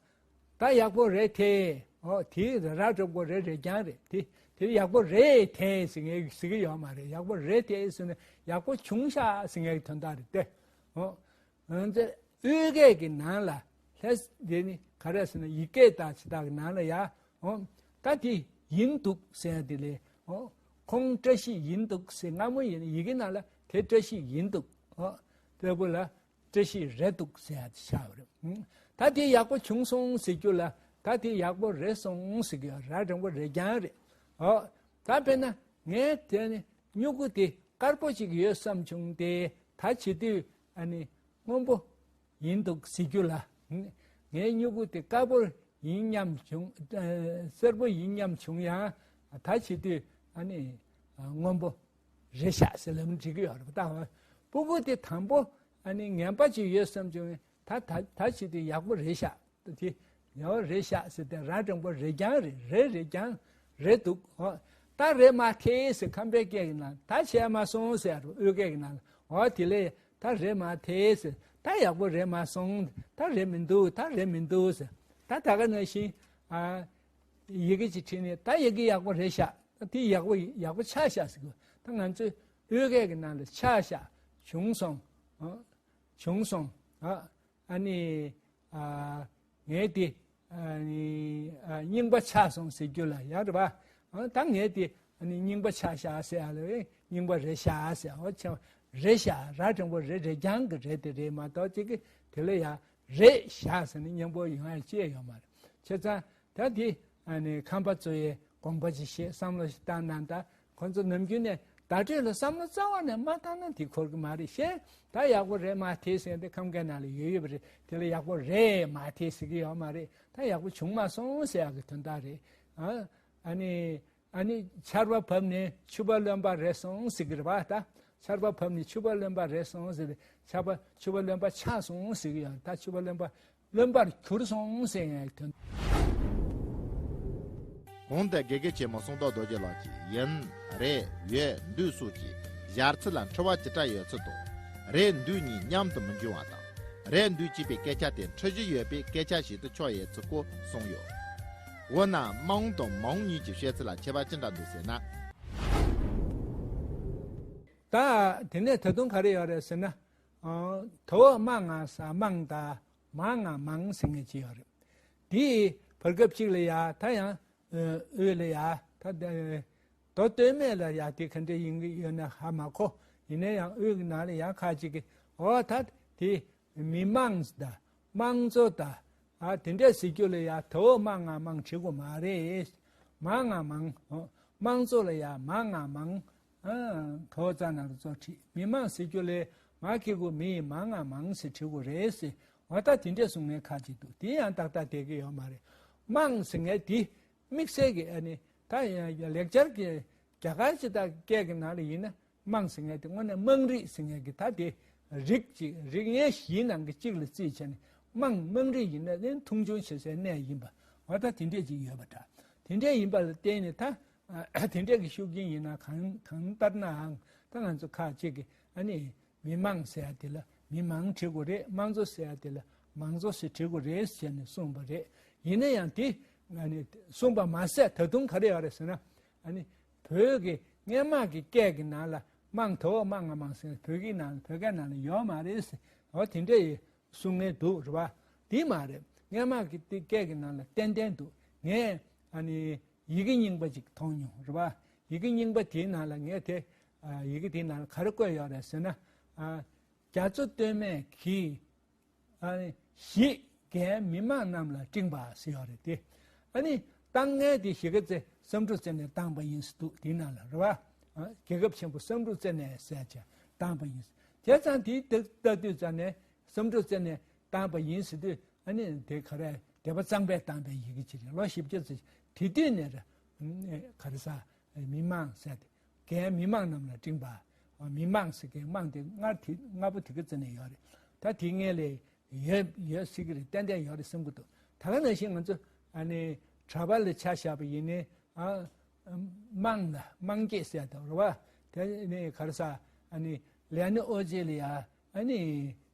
ད་ཡག་པོ་རེད་དེ། ཨོ། དེ་ར་འགྲེང་བུ་རེ་རེ་རྐྱང་རེད་དེ། དེ་ཡག་པོ་རེད་དེ་ཟེར་མཁན་ཟེར་གི་ཡོད་མ་རེད། ཡག་པོ་རེད་དེ་ཟེར་ན་ཡག་པོ་བྱུང་ཤག་ཟེར་མཁན་གྱི་དོན་དག་རེད་དེ། ཨོ། ང་ཚོ་དབུས་སྐད་ཀྱི་ནང་ལ། ལྷ་ས་དེ་ནི་ག་རེ་ཟེར་ན། ཡི་གེ་དག་ཅིག་དག་གི་ནང་ལ་ཡ། ཨོ། ད་དེ་ཡིན་འདུག་ཟེར་ཡ་དེ་ལས། ཨོ། ཁོང་བཀྲ་ཤིས་ཡིན་འདུག་ཟེར། སྔ་མོ་ཡིན་ན་ཡི་གེ་ནང་ལ་ དེ་བཀྲ་ཤིས་ཡིན་འདུག། ཨོ། ལྟ་བུ་ལ་བཀྲ་ཤིས་རེད་འདུག་ཟེར་ཡ་དེ་ཆགས་པ་རེད། ཨང་། ད་དེ་ཡག་པོ་བྱུང་སོང་ཟེར་རྒྱུ་ལ། ད་དེ་ཡག་པོ་རེད་སོང་ཟེར་རྒྱུ། ར་འགྲེང་བུ་རེད་རྐྱང་རེད། ཨོ། ད་དཔེར་ན་ངས་དེ་ནི་སྨྱུ་གུ་དེ་དཀར་པོ་ཅིག་ཡོད་བསམ་བྱུང་སྟེ། ད་བྱེད་དུས་ཨ་ནི་སྔོན་པོ་ཡིན་འདུག་ཟེར་རྒྱུ་ལ། ངའི་སྨྱུ་གུ་དེ་དཀར་པོ་ཡིན་སྙམ་བྱུང་། ཨ། སེར་པོ་ཡིན་སྙམ་བྱུང་ཡང་། ད་བྱེད་དུས་ཨ་ནི་ཨ། སྔོན་པོ་རེད་ཤག་ཟེར་ལབ་ན་འགྲིག་གི་ཡོད་རེད་པ། ད་སྤུ་གུ་དེ་དང་པོ་ཨ་ནི་ངན་པ་ཅིག་ཡོད་བསམ་བྱུང་ཡང་། ད་ད་ད་བྱེད་དུས་ཡག་པོ་རེད་ཤག། དེ་ཡག་པོ་རེད་ཤག་ཟེར་ཏེ། ར་འགྲེང་བུ་རེད་རྐྱང་རེད། རེད་རེད་རྐྱང་རེད་འདུག། ཨོ། ད་རེད་མ་ཐེ་ཟེར་ཁམས་པའི་སྐད་ཀྱི་ནང་། ད་བྱས་མ་སོང་ཟེར་དབུས་སྐད་ཀྱི་ནང་། ཨོ། དེ་ལས་ད་རེད་མ་ཐེ་ཟེར། ད་ཡག་པོ་རེད་མ་སོང་། ད་རེད་མི་འདུག། ད་རེད་མི་འདུག་ཟེར། ད་ད་ག་ནང་བཞིན། ཨ། ཡི་གེ་ཅིག་བྲིས་ནས། ད་ཡི་གེ་ཡག་པོ་རེད་ཤག། ད་དེ་ཡག་པོ་ཡག་པོ་ཆགས་ཤག་ཟེར་གི། ད་ང་ཚོས་དབུས་སྐད་ཀྱི་ནང་ལ་ཆགས་ཤག། བྱུང་སོང་། ཨ། བྱུང་སོང་། ཨ། ཨ་ནི། ཨ། ངས་དེ། ཨ་ནི། ཨ། རྙིང་པ་ཆགས་སོང་ཟེར་རྒྱུ་ལ། ཡག་རེད་པ། ཨ། ད་ངས་དེ་ཨ་ནི་རྙིང་པ་ཆགས་ཤག་ཟེར་ཡ་ལ། རྙིང་པ་རེད་ཤག་ཟེར། ཨོ། ཆེ་བ་རེད་ཤག། ར་འགྲེང་བུ་རེད་རེད་རྐྱང་གི་རེད་དེ་རེད་མ་གཏོགས། ཅིག་གི་དེ་ལ་ཡ་རེད་ཤག་ཟེར་ནས་སྙན་པོ་ཡོང་ཡ་ཅི་ཡང་ཡོད་མ་རེད། བྱས་ཙང་ད་དེ་ཨ་ནི་ཁམས་པ་ཚོ་ཡི་དགོངས་པ་ཅིག་བཞེས། བསམ་བློ་ཞིག་བཏང་ན། ད་ཁོ་ཚོ་ནམ་རྒྱུན་ནས་བརྡ་སྤྲོད་ལ་བསམ་བློ་རྩ་བ་ནས་མ་བཏང་ན་དེ་འཁོར་གི་མ་རེད། ཤེས། ད་ཡག་པོ་རེད་མ་ཐེ་ཟེར་དེ་ཁམས་སྐད་ནང་ལ་ཡོད་ཡོད་པ་རེད། དེ་ལ་ཡག་པོ་རེད་མ་ཐེ་ཟེར་གི་ཡོད་མ་རེད། ད་ཡག་པོ་བྱུང་མ་སོང་ཟེར་ཡག་གི་དོན་དག་རེད། ཨ། ཨ་ནི། ཨ་ནི་ཆར་པ་བབས་ནས་ཕྱུ་པ་རློན་པ་རེད་སོང་ཟེར་གི་རེད་པ། ད་ཆར་པ་བབས་ནས་ཕྱུ་པ་རློན་པ་རེད་སོང་ཟེར་ཏེ། ཆར་པ་ཕྱུ་པ་རློན་པ་ཆགས་སོང་ཟེར་གི་ཡོད། ད་ཕྱུ་པ་རློན་པ་རློན་པར་གྱུར་སོང་ཟེར་ཡང་དོན། གོང་དུ་དགེ་རྒན་ཆེན་མོ་གསང་བདག་རྡོ་རྗེ་ལགས་ཀྱིས་ཡིན། རེད། ཡོད། འདུག་སོགས་ཀྱི་སྦྱར་ཚུལ་ལ་འཁྲུལ་བ་ཇི་འདྲ་ཡོད་ཚུལ་དང་། རེད་འདུག་གཉིས་མཉམ་དུ་མི་འགྱུར་བ་དང་། རེད་འདུག་ཅེས་པའི་སྐད་ཆ་དེ་འཁྲུལ་གཞི་ཡོད་པའི་སྐད་ཆ་ཞིག་ཏུ་ཆགས་ཡོད་ཚུལ་སྐོར་གསུངས་ཡོད། འོ་ན་དམངས་དང་མང་གཉིས་ཀྱི་བཤད་ཚུལ་ལ་ཁྱད་པར་ཅི་འདྲ་འདུག་ཟེར་ན། ད་དེ་ནས་ད་དུང་ག་རེ་ཡོད་རེད་ཟེར་ན། ཨ། ད་འོག་མ་ང་ས་དམངས་དང་། མ་ང་མང་ཟེར་མཁན་ཅིག་ཡོད་རེད། དེ་བར་སྐབས་གཅིག་ལ་ཡ། ད་ཡང་། ཨ། དབུས་ལ་ཡ། ད་མདོ་སྟོད་སྨད་ལ་ཡ་དེ་ག་འདྲ་ཡིན་གྱི་ཡོད་ན་ཧ་མ་གོ། ཡིན་ན་ཡང་དབུས་ཀྱི་ནང་ལ་ཡ་ཁ་ཅིག་གིས། འོ། ད་དེ་མི་དམངས་དང་། དམངས་གཙོ་དང་། ཨ། དེ་འདྲས་ཟེར་རྒྱུ་ལ་ཡ་ད་འོག་མ་ང་མང་བྲི་དགོས་མ་རེད། མ་ང་མང་། ཨོ། དམངས་གཙོ་ལ་ཡ་མ་ང་མང་། ཨ། ད་འོག་ཙ་ན་རོ་གཙོ་བྲིས། མི་དམངས་ཟེར་རྒྱུ་ལ་མ་འཁྱེར་དགོས། མི་ཡི་མ་ང་མང་ཟེར་བྲི་དགོས་རེད་ཟེར། འོ། ད་དེ་འདྲས་གསུང་མཁན་ཁ་ཅིག་འདུག། དེ་ཡང་ཏག་ཏག་བསྡད་ཀྱི་ཡོད་མ་རེད། དམངས་ཟེར་མཁན་དེ། དམིགས་བསལ་གྱི་ཨ་ནི་ད་ཡང་ལེགས་སྦྱར་གྱི་རྒྱ་གར་སྤྱི་དང་སྐད་ཀྱི་ནང་ལ་ཡིན་ན། དམངས་ཟེར་མཁན་དེ་དངོས་གནས་དམངས་རིགས་ཟེར་མཁན་གྱི། ད་དེ་རིགས་གཅིག། རིགས་ངན་བཞིའི་ནང་གི་གཅིག་ལ་བརྩིས་བྱས་ནས། དམངས། དམངས་རིགས་ཡིན་ན་ནི་མཐོང་ཆུང་བྱེད་སའི་གནས་ཡིན་པ། འོ། ད་དེ་འདྲས་ཅིག་ཡོད་པ་འདྲ། དེ་འདྲས་ཡིན་པ་ལ་བརྟེན་ནས། ད་ཨ། དེ་འདྲས་ཀྱི་ཤུགས་རྐྱེན་ཡིན་ན། གང་གང་ལྟར་ནའང་ད་ང་ཚོ་ཁ་ཅིག་གིས་ཨ་ནི། མི་དམངས་ཟེར་ཡ་དེ་ལ་མི་མང་བྲི་དགོས་རེད། དམངས་གཙོ་ཟེར་ཡ་དེ་ལ་མང་གཙོ་ཟེར་བྲི་དགོས་རེད་ཟེར་ནས་གསུངས་པ་རེད། ཡིན་ན་ཡང་དེ་ཨ་ནི་གསུངས་པ་མ་ཟད། ད་དུང་ག་རེ་ཡོད་རེད་ཟེར་ན། ཨ་ནི་བོད་ཀྱི་སྔོན་མ་གི་སྐད་ཀྱི་ནང་ལ་དམངས། ད་འོག་མ་ང་མང་ཟེར་ན་བོད་ཀྱི་ནང་ལ། བོད་སྐད་ནང་ལ་ཡོད་མ་རེད་ཟེར། འོ། དེ་འདྲ་ཡི་གསུང་མཁན་འདུག་རེད་པ། དེ་མ་རེད། སྔོན་མ་གི་དེ་སྐད་ཀྱི་ནང་ལ་ཏན་ཏན་འདུག། ངས་ཨ་ནི་ཡི་གེ་རྙིང་པ་ཅིག་མཐོང་མྱོང་རེད་པ། ཡི་གེ་རྙིང་པ་དེའི་ནང་ལ། ངས་དེ། ཨ། ཡི་གེ་དེའི་ནང་ལ་ག་རེ་བཀོད་ཡོད་རེད་ཟེར་ན། ཨ། རྒྱ་མཚོ་སྟོད་སྨད་ཀྱི། ཨ། གཞིས་རྒན་མི་དམངས་རྣམས་ལ་སྤྲིངས་པ་ཟེར་ཡོད་རེད་དེ། ཨ་ནི་བཏང་མཁན་དེ་གཞིས་ཀ་རྩེ་བསམ་གྲུབ་རྩེ་ནས་བཏང་པ་ཡིན་ཟེར་འདུག། དེའི་ནང་ལ་རེད་པ། ཨ། རྒྱལ་ཁབ་ཆེན་པོ་བསམ་གྲུབ་རྩེ་ནས་ཟེར་བྱས་བཏང་པ་ཡིན་ཟེར། བྱས་ཙང་དེ་ལྟ་དུས་ཙ་ནས། བསམ་གྲུབ་རྩེ་ནས་བཏང་པ་ཡིན་ཟེར་དུས། ཨ་ནི་དེ་ག་རེ། སྡེ་པ་གཙང་པས་བཏང་པའི་ཡི་གེ་ཅིག་རེད། ལོ་བཞི་བརྒྱ་ཙམ། དེ་དུས་ནས་ར། ཨ། ག་རེ་ཟ། མི་དམངས་ཟེར་ཏེ། རྒན་མི་དམངས་རྣམས་ལ་སྤྲིངས་པ། མི་དམངས་ཟེར་མཁན་དམངས་དེ་སྔར་དེ། སྔ་པོ་དེ་ག་ཙམ་ནས་ཡོད་རེད། ད་དེ་སྔོན་ལ་ཡོད། ཡོད་སྲིད་ཀྱི་རེད། ཏན་ཏན་ཡོད་རེད་བསམ་གྱི་འདུག། ད་ག་ནང་བཞིན་ང་ཚོ་ཨ་ནི་གྲྭ་པ་ལ་ཆ་བཞག་པ་ཡིན་ནའི། ཨ། དམངས་ལ་དམངས་སྐྱེས་ཟེར་ཡ་དང་རེད་པ། དེ་ནས་ག་རེ་ཟ། ཨ་ནི་ལས་སྣེ་དབུ་འབྱེད་ལ་ཡ། ཨ་ནི་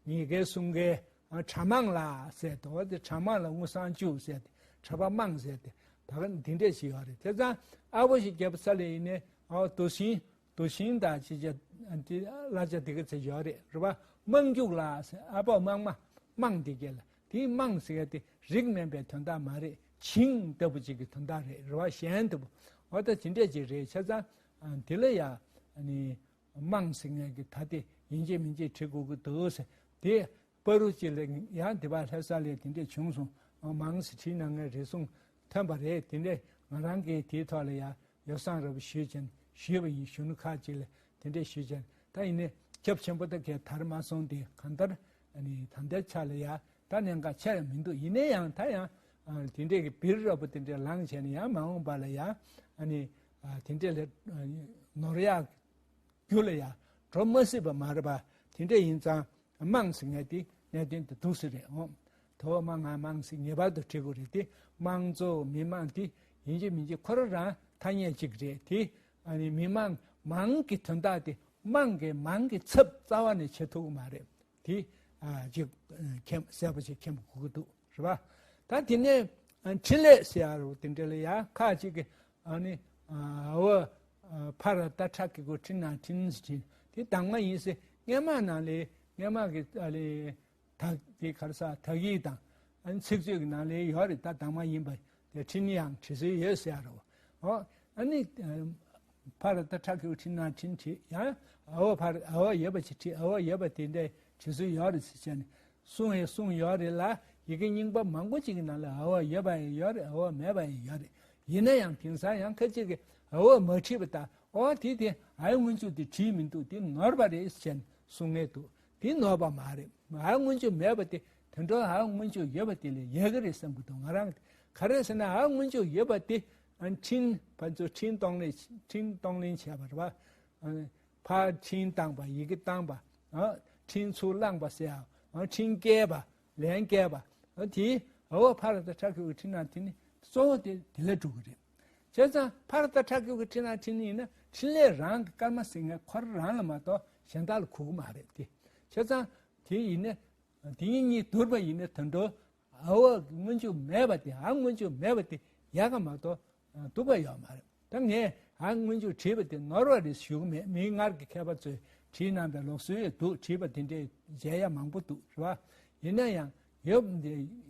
ཉིས་བརྒྱའི་གསུམ་བརྒྱའི། ཨ། གྲྭ་དམངས་ལ་ཟེར་དོ། དེ་གྲྭ་དམངས་ལ་དངུལ་སྲང་བཅུ་ཟེར་ཏེ། གྲྭ་པ་དམངས་ཟེར་ཏེ། ད་ག་འདི་འདྲས་ཞིག་ཡོད་རེད། དེ་ཙང་ཨ་ཕོ་ཞིག་རྒྱབ་ས་ལ་ཡིན་ནའི། ཨོ། རྡོ་ཤིང་། རྡོ་ཤིང་དང་ཅི་བྱ། ཨ། དེ་གླ་ཆ་དེ་ག་ཚད་ཡོད་རེད། རེད་པ། དམངས་རྒྱུགས་ལ་ཟེར། ཨ་ཕོ་དམངས་མ། དམངས་དེ་གས་ལ། དེའི་དམངས་ཟེར་ཡ་དེ་རིགས་དམན་པའི་དོན་དག་མ་རེད། བྱིངས་ལྟ་བུ་ཅིག་གི་དོན་དག་རེད། རེད་པ། གཞན་ལྟ་བུ། འོ། ད་དེ་འདྲས་ཅིག་རེད། བྱས་ཙང་། ཨ། དེ་ལ་ཡ། ཨ་ནི། དམངས་ཟེར་མཁན་གྱི་ད་དེ་ཡིན་གཅིག་མིན་གཅིག་བྲི་དགོས་ཀྱི་འདུག་ཟེར། དེ་བར་དུ་ཅིག་ལ་ཡང་དེ་བར་ལྷ་ས་ལ་དེ་འདྲས་བྱུང་སོང་། མང་ཟེར་བྲིས་གནང་མཁན་རེ་ཟུང་ཐོན་པ་རེད། དེ་འདྲས་ང་རང་གིས་དེའི་ཐོག་ལ་ཡ་ཡོ་བསྲང་ར་བ་ཞུས་ཀྱང་ཞུས་པ་ཡིན། གཞོན་ནུ་ཁག་ཅིག་ལ་དེ་འདྲས་ཞུས་ཀྱང་། ད་ཡིན་ནའི་ཁྱབ་ཆེན་པོ་ད་གས་དར་མ་སོང་། དེ་གང་ལྟར་ཨ་ནི་ད་ལྟའི་ཆ་ལ་ཡ་ད་གནད་འགག་ཆེ་ཡང་མི་འདུག། ཡིན་ན་ཡང་ད་ཡང་ཨ་དེ་འདྲས་ཀྱི་བིར་ར་བ་དེ་འདྲས་ལངས་བྱས་ནས་ཡང་མ་འོངས་པ་ལ་ཡང་ཨ་ནི་ཨ་དེ་འདྲས་ལ་ཨ་ནོར་ཡག་རྒྱུ་ལ་ཡང་འགྲོ་མ་སྲིད་པ་མ་རེད་པ། དེ་འདྲས་ཡིན་ཙང་དམངས་ཟེར་མཁན་དེ་གནད་དོན་དེ་འདུག་སེ་རེད། འོང་། དོ་མ་ང་དམངས་ཟེར་ངེས་པར་དུ་བྲི་དགོས་རེད། དེ་དམངས་གཙོ་མི་དམངས་དེ་ཡིན་གཅིག་མིན་གཅིག་ཁོ་རང་རང་ཐ་སྙད་གཅིག་རེད། དེ་ཨ་ནི་མི་དམངས་མང་གི་དོན་དག་དེ་དམངས་ཀྱི་མང་གི་ཚབ་རྩ་བ་ནས་བྱེད་ཐུབ་ཀྱི་མ་རེད། དེ་ཨ་ཅིག་ཨ་མཁྱེན་གསལ་པོ་ཞིག་མཁྱེན་པ་དགོས་ཀྱི་འདུག། རེད་པ། ད་དེ་ནས་ཨ་འཕྲིན་ལས་ཟེར་ཡ་རུ་དེ་འདྲ་ལ་ཡ་ཁ་ཅིག་གིས་ཨ་ནི་ཨ་འ་ཕ་ར་ཏ་ཁྲ་ཀི་གུ་ཊི་ན་ཊིན་ཟེར་བྲིས། དེ་དྭངས་མ་ཡིན་ཟེར། སྔས་མ་ནང་ལས་སྔས་མ་གི་ཨ་ལས་དག་དེ་ག་རེ་ཟེར། དག་ཡིག་དང་ཨ་ནི་ཚིག་མཛོད་ཀྱི་ནང་ལས་ཡོད་རེད། ད་དྭངས་མ་ཡིན་པ་དེ་ཊིན་ཡང་བྲི་སྲོལ་ཡོད་ཟེར་ཡ་རེད། འོ། ཨ་ནི་ཨ་ཕ་ར་ཏ་ཁྲ་ཀི་གུ་ཊི་ན་ཊིན་བྲིས། ཡང་འ་ཕ་ར་འ་ཡོད་པ་ཅིག་བྲིས། འ་ཡོད་པ་དེ་འདྲའི་བྲི་སྲོལ་ཡོད་རེད་ཟེར་བྱས་ནས། གསུངས་ཡང་གསུངས་ཡོད་རེད་ལ། ཡི་གེ་རྙིང་པ་མང་པོ་ཅིག་གི་ནང་ལ་འ་ཡོད་པ་ཡང་ཡོད་རེད། འ་མེད་པ་ཡང་ཡོད་རེད། ཡིན་ན་ཡང་དེང་སང་ཡང་ཁ་ཅིག་གིས་འ་མ་བྲིས་པ་དང་། ཨོ་དེ་དེ་འའི་སྔོན་འཇུག་དེ་བྲིས་མི་འདུག། དེ་ནོར་བ་རེད་ཟེར་ནས་གསུང་མཁན་འདུག། དེ་ནོར་བ་མ་རེད། འའི་སྔོན་འཇུག་མེད་པ་དེ་དེ་འདྲ་འའི་སྔོན་འཇུག་ཡོད་པ་དེ་ལས་ཡག་གི་རེད་བསམ་གྱི་འདུག་ང་རང་གིས། ག་རེ་ཟེར་ན་འའི་སྔོན་འཇུག་ཡོད་པ་དེ་ཨ་འཕྲིན་ཕར་ཚུར་འཕྲིན་གཏོང་ལེན་འཕྲིན་གཏོང་ལེན་བྱས་པ་རེད་པ། ཨ་ཕར་འཕྲིན་བཏང་པ། ཡི་གེ་བཏང་པ། ཨ་འཕྲིན་ཚུར་བླངས་པ་ཟེར་ཡ། ཨ་འཕྲིན་བསྐྱལ་པ། ལན་བསྐྱལ་པ། ཨ་དེ་འ་ཕ་ར་ཏ་ཁྲ་ཀི་གུ་ཊི་ན་ཊིན་ནི་གཙོ་བོ་དེ་དེ་ལ་འགྲོ་གི་རེད། བྱས་ཙང་ཕ་ར་ཏ་ཁྲ་ཀི་གུ་ཊི་ན་ཊིན་ནི་ཡིན་ན་འཕྲིན་ལས་རང་གི་སྐར་མ་ཟེར་མཁན་ཁོ་རང་ལ་མ་གཏོགས་གཞན་དག་ལ་གོ་གི་མ་རེད་དེ། བྱས་ཙང་དེ་ཡིན་ན་དེ་གཉིས་གཉིས་བསྡུར་བ་ཡིན་ན་དོན་དུ་འ་སྔོན་འཇུག་མེད་པ་དེ། འའི་སྔོན་འཇུག་མེད་པ་དེ་ཡག་ག་མ་གཏོགས་སྡུག་པ་ཡོད་མ་རེད། ད་ངས་འའི་སྔོན་འཇུག་བྲིས་པ་དེ་ནོར་བ་རེད་ཞུ་གི་མེད། མི་སྔར་གྱི་མཁས་པ་ཚོས་བྲིས་གནང་པའི་ལུགས་སྲོལ་ཡང་འདུག། བྲིས་པ་དེ་འདྲའི་མཇལ་ཡ་མང་པོ་འདུག། རེད་པ། ཡིན་ན་ཡང་ཡོད་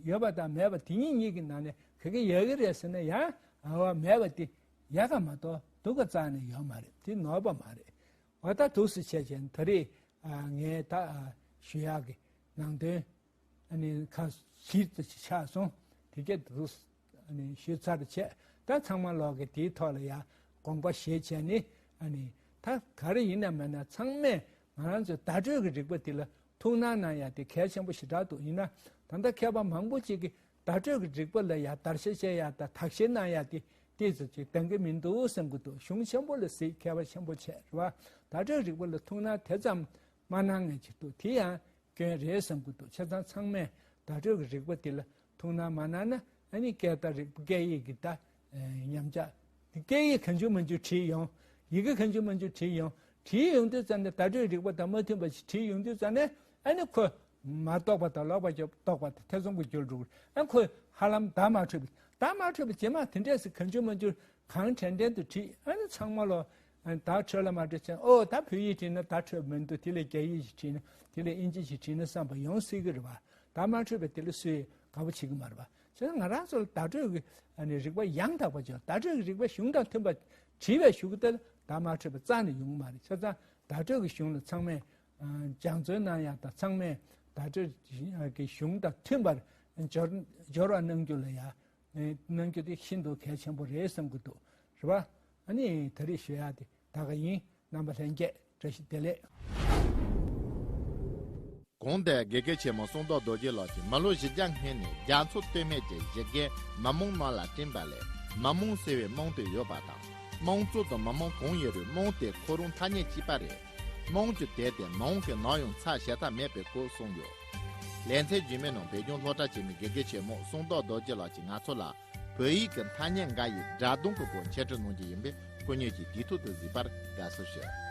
ཡོད་པ་དང་མེད་པ་དེ་གཉིས་གཉིས་ཀྱི་ནང་ནས་ག་གི་ཡག་གི་རེད་ཟེར་ན། ཡང་འ་མེད་པ་དེ་ཡག་ག་མ་གཏོགས་སྡུག་ག་རྩ་ནས་ཡོད་མ་རེད། དེ་ནོར་བ་མ་རེད། འོ་ད་འདུག་སེ་བྱས་བྱས་ད་རེས་ཨ་ངས་ད་ཨ་ཞུ་ཡག་གི་ནང་དོན་ཨ་ནི་ཁ་ཤས་ཙམ་ཞིག་ཆགས་སོང་། དེ་གས་འདུག་ཨ་ནི་ཞུས་ཚར་བྱས། ད་ཚང་མ་ལོག་གི་དེའི་ཐོག་ལ་ཡ་དགོངས་པ་བཞེས་བྱས་ནི། ཨ་ནི་ད་ག་རེ་ཡིན་ན་མིན་ན་ཚང་མས་ང་རང་ཚོའི་བརྡ་སྤྲོད་ཀྱི་རིག་པ་འདི་ལ་ཐུགས་སྣང་གནང་ཡ་དེ་གལ་ཆེན་པོ་ཞེ་དྲག་འདུག། ཡིན་ན་ད་ལྟ་མཁས་པ་མང་པོ་ཅིག་གིས་བརྡ་སྤྲོད་ཀྱི་རིག་པ་ལ་ཡ་བརྡར་ཤ་བཅད་ཡ་དང་དག་བཤེར་གནང་ཡ་དེ་ཏོག་ཙམ་ཅིག་འདང་གི་མི་འདུག་བསམ་གྱི་འདུག། གཞུང་ཆེན་པོ་ལ་གཟིགས། མཁས་པ་ཆེན་པོ་བྱས། རེད་པ། བརྡ་སྤྲོད་རིག་པ་ལ་ཐུགས་སྣང་དེ་ཙམ་མ་གནང་མཁན་ཅིག་འདུག། དེ་ཡང་སྐྱོན་རེད་བསམ་གྱི་འདུག། བྱས་ཙང་ཚང་མས་བརྡ་སྤྲོད་ཀྱི་རིག་པ་འདི་ལ་ཐུགས་སྣང་མ་གནང་ན། ཨ་ནི་སྐད་བརྡ་རིག་པ། སྐད་ཡིག་གི་ད་ཉམས་ཆག། སྐད་ཡིག་གང་བྱུང་མང་བྱུང་བྲིས་ཡོང་། ཡི་གེ་གང་བྱུང་མང་བྱུང་བྲིས་ཡོང་། བྲིས་ཡོང་དུས་ཙམ་ནས་བརྡ་སྤྲོད་རིག་པ་དང་མ་མཐུན་པ་ཞིག་བྲིས་ཡོང་དུས་ཙམ་ནས། ཨ་ནི་ཁོ་མ་རྟོགས་པ་དང་ལོག་པར་རྟོགས་པ་དང་ཐེ་ཚོམ་གྱི་རྒྱུར་འགྲོ་གི་རེད། ཨ་ཁོས་ཧ་ལམ་བརྡ་མ་འཕྲོད་པ། བརྡ་མ་འཕྲོད་པ་རྗེས་མ་དེ་འདྲས་སུ་གང་བྱུང་མང་བྱུང་གང་དྲན་དྲན་དུ་བྲིས། ཨ་ནི་ཚང་མ་ལོ་བརྡ་འཕྲོད་ལ་མ་འཕྲོད་ཅན། ཨོ་ད་བོད་ཡིག་བྲིས་ན་བརྡ་འཕྲོད་མི་འདུག། དེ་ལས་རྒྱ་ཡིག་ཅིག་བྲིས་ན། དེ་ལས་དབྱིན་ཇི་ཅིག་བྲིས་ན་བསམ་པ་ཡོང་སྲིད་ཀྱི་རེད་པ། བརྡ་མ་འཕྲོད་པའི་དེ་ལ་སུས་དགའ་པོ་བྱེད་ཀྱི་མ་རེད་པ། བྱས་ན་ང་རང་ཚོ་ལ་བརྡ་སྤྲོད་ཀྱི་ཨ་ནི་རིག་པ་ཡང་དག་པ་བྱོས། བརྡ་སྤྲོད་ཀྱི་རིག་པ་གཞུང་དང་མཐུན་པ་བྲིས་པའི་གཞུག་གུ་དེ་ལ་བརྡ་མ་འཕྲོད་པ་རྩ་ནས་ཡོང་གི་མ་རེད། བྱས་ཙང་བརྡ་སྤྲོད་ཀྱི་གཞུང་ལ་ཚང་མས་ཨ་སྦྱང་བརྩོན་གནང་ཡ་དང་། ཚང་མས་བརྡ་སྤྲོད་ཀྱི་གཞུང་དང་མཐུན་པར་སྦྱོར་སྦྱོར་བ་གནང་རྒྱུ་ལ་ཡ། ཨེ་གནང་རྒྱུ་དེ་ཤིན་ཏུ་གལ་ཆེན་པོ་རེད་བསམ་གྱི་འདུག། རེད་པ། ཨ་ནི་ད་རེས་ཞུ་ཡ་དེ་ད་ག་ཡིན། རྣམ་པ་ལྷན་རྒྱས་བཀྲ་ཤིས་བདེ་ལེགས། གོང་དེ་དགེ་རྒན་ཆེན་མོ་གསང་བདག་རྡོ་རྗེ་ལགས་ཀྱིས་མི་ལོ་བཞི་བརྒྱ་སྔོན་ནས་རྒྱ་མཚོ་སྟོད་སྨད་ཀྱི་གཞི་རྒྱའི་མི་མང་ནང་ལ་བསྐྲུན་པ་ལས། མི་མང་ཟེར་བའི་མིང་དེ་ཡོད་པ་དང་། མིང་གཙོ་དང་མི་མང་གང་ཡིན་རུང་མིང་དེ་ཁོ་རང་ཐ་སྙད་གཅིག་པ་རེད། མིང་གི་དེབ་དེ་མི་དབང་གིས་ནམ་ཡང་ཚབ་བྱེད་ཐབས་མེད་པའི་སྐོར་གསུངས་ཡོད། ལེ་ཚན་རྗེས་མའི་ནང་བོད་ལྗོངས་སློབ་གྲྭ་ཆེན་མོའི་དགེ་རྒན་ཆེན་མོ་གསང་བདག་རྡོ་རྗེ་ལགས་ཀྱིས་ང་ཚོ་ལ་བོད་ཡིག་གི་ཐ་སྙད་འགའ་ཡི་སྒྲ་གདངས་ཀྱི་སྐོར་འཆད་ཁྲིད་གནང་རྒྱུ་ཡིན་པས། སྐུ་ཉིད་ཀྱིས་དུས་ཐོག་ཏུ་གཟིགས་པར་དགའ་བསུ་ཞུ།